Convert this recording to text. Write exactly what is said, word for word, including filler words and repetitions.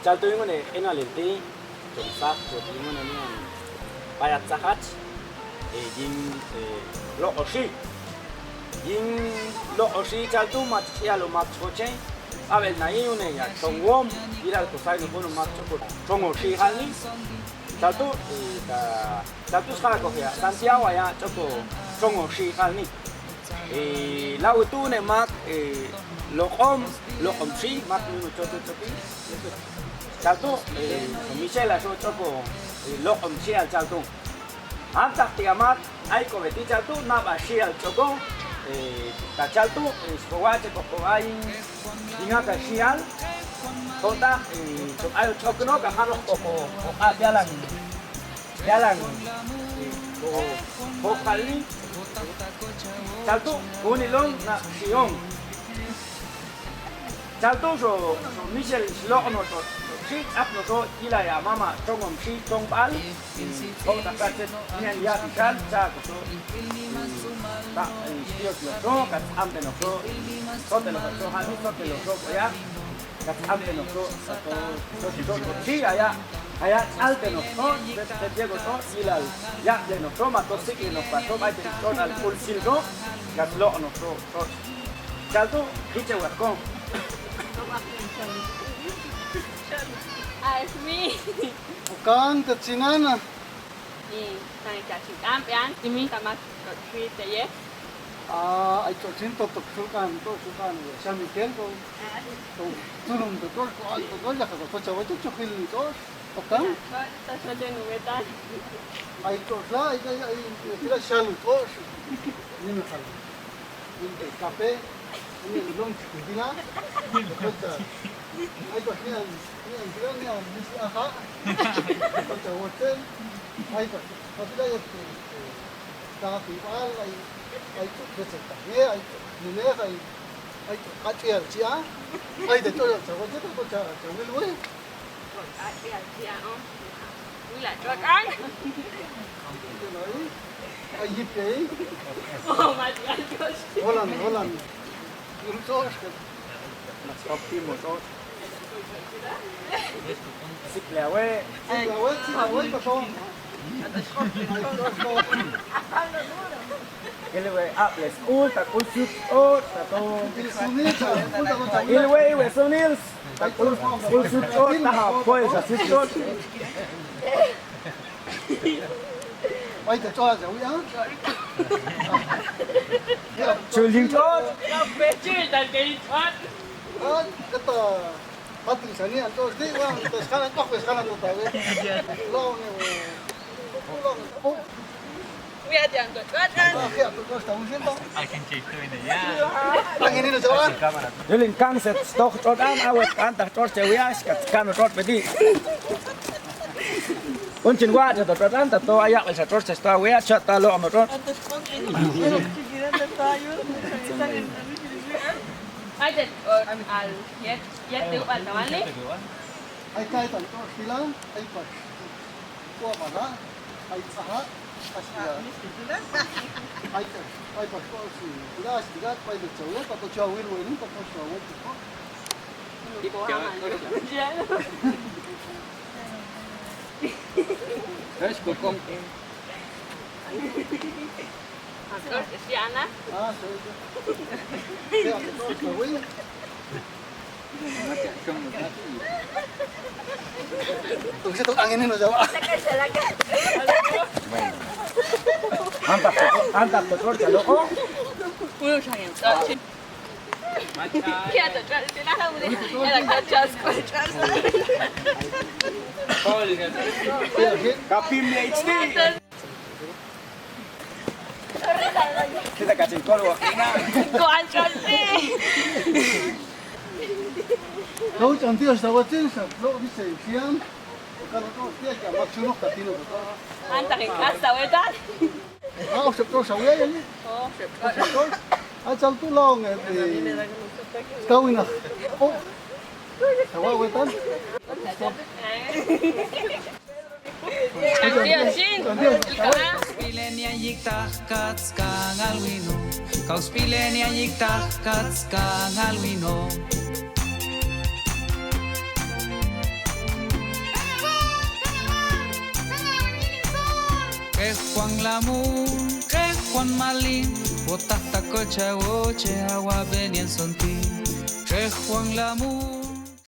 Caltu ingun e, ena lilti, congsak, cot ingun e nian. Payat sahat, e, jing, e, lok osi. Jing lok osi caltu mat, ya lo mat koce. Abel na ingun e ya, congwom, ilal kosai no kono mat cokot. Cong osi hal ni. Caltu, e, ka, caltu skala ko ya, santiawa ya, coko, cong osi hal ni. E, lau itu ne mak, e, lokom, lokom si, mak nunu coto copi. Caltu, e, misal lah so coko, e, lokom sial caltu. Antak tiga mak, ai ko beti caltu, naba sial coko, e, ta caltu, e, sekowa ceko ko ai, ingat sial, kota, e, cok ayo cok no, kahano koko, koko jalan. Jalan. Ko, ko kali. Caltu, kuni long, na, siong. Caltu so, so misal silok no so, so, si, ap no so, ila ya mama, congom si, cong bal. Ko tak kacet, nian ya, misal, ca, ko so. Tak, e, sio, sio, so, kat ampe no so. So, telo, so, hami, so, telo, so, ko ya. Kat ampe no so, so, so, so, si, aya. Kayak al teno, oh, te, te, Diego, oh, ilal. Ya, teno, so, mato sik, teno, pato, bai, teno, so, al, ulsil, so, gas lo, no, so, so. Caltu, kice, wako. Asmi. Bukan, kecinan, ah. Ni, saya kasih kamp, ya. Simi sama Kak Sri, ya. Ah, ai cok cinto tok sulkan, tok sulkan, ya. Sami ken, tok. Tok, tulung, tok, tok, tok, tok, ya, tok, tok, cawa, tok, cok, hilin, tok. Oke. Nah, Kak, tas aja nu wetan. Ai cok lah, ai, ai, ai, kira selalu cok. Ini makan. Ini kafe. Ini belum cukup gila. Kocak. Ai cok, ini, ini, ini, ini, ini, aha. Kocak, hotel. Ai cok. Tapi dah ya, tapi, ai, ai cok, kocak. Iya, ai cok. Ini, ai, ai cok. Kacil, cia. Ai, dah cok, cok, cok, cok, cok, cok, cok, cok, cok, Wila, cokan. Ayip, ya. Oh, mati, mati. Holan, holan. Musos. Mas kopi, musos. Sip lewe. Sip lewe, sip lewe, kosong. Atas kopi. Atas kopi. Ilwe, a, les, ul, tak, ul, sut, ot, tato. Ilwe, iwe, sunil. Ul, ul, sut, ot, taha, poi, sa, sut, ot. Oi, cocok aja, wi, ah. Culing, ot. Culing, dan kayak, ot. Ot, kata. Mati sani, anto, sini, wang, terus kanan, kok, terus kanan, tuh, tahu, ya. Long, ya, wang. Long, oh. Wih, ada yang cocok, kan? Ah, iya, tuh, terus tahu, sini, tuh. Akan cerita ini, ya. Yang ini, tuh, coba. Culing, kang, set, stok, cot, am, awet, antah, cot, cewek, ya, sekat, kan, cot, bedi. Kuncin gua aja tuh, kan, tato ayak, bisa terus, saya tahu ya, saya tahu, om, tuh. Aja, oh, al, ya, ya, tuh, al, tawan nih. Ai kai tan to sila, ai pas. Ko mana? Ai saha? Pas dia. Ai pas, ai pas ko si. Sila sila, ai cowok, apa cowok ini, apa cowok itu. Guys, kokong. Terus si Ana? Ah, sorry. Ya, betul, sorry. Tuh, situ anginnya udah jauh. Mantap, mantap, betul, jalur. Oh. Udah, sayang. Iya, tuh, terus sini lah, udah. Ya, lah, terus, terus. Kapim ya, H D. Kita kasih call, wah. Kok ancol sih? Kau cantik, harus tahu, Cin. Lo bisa, siang. Kalau kau dia, kayak mak suruh, tapi lo betul. Mantap, ya, kelas tahu, ya, Tan? Ah, usap terus, tahu, ya, ya, ya. Oh, usap terus. Usap terus. Asal tulang, eh, eh. Kau ini. Oh. Tahu, ya, Tan? Spilenia yik tahkat skangal wino. Kau spilenia yik tahkat skangal wino. Kekhuang lamun, kekhuang maling, botah tako cawo ce awak benian sonti. Kekhuang lamun.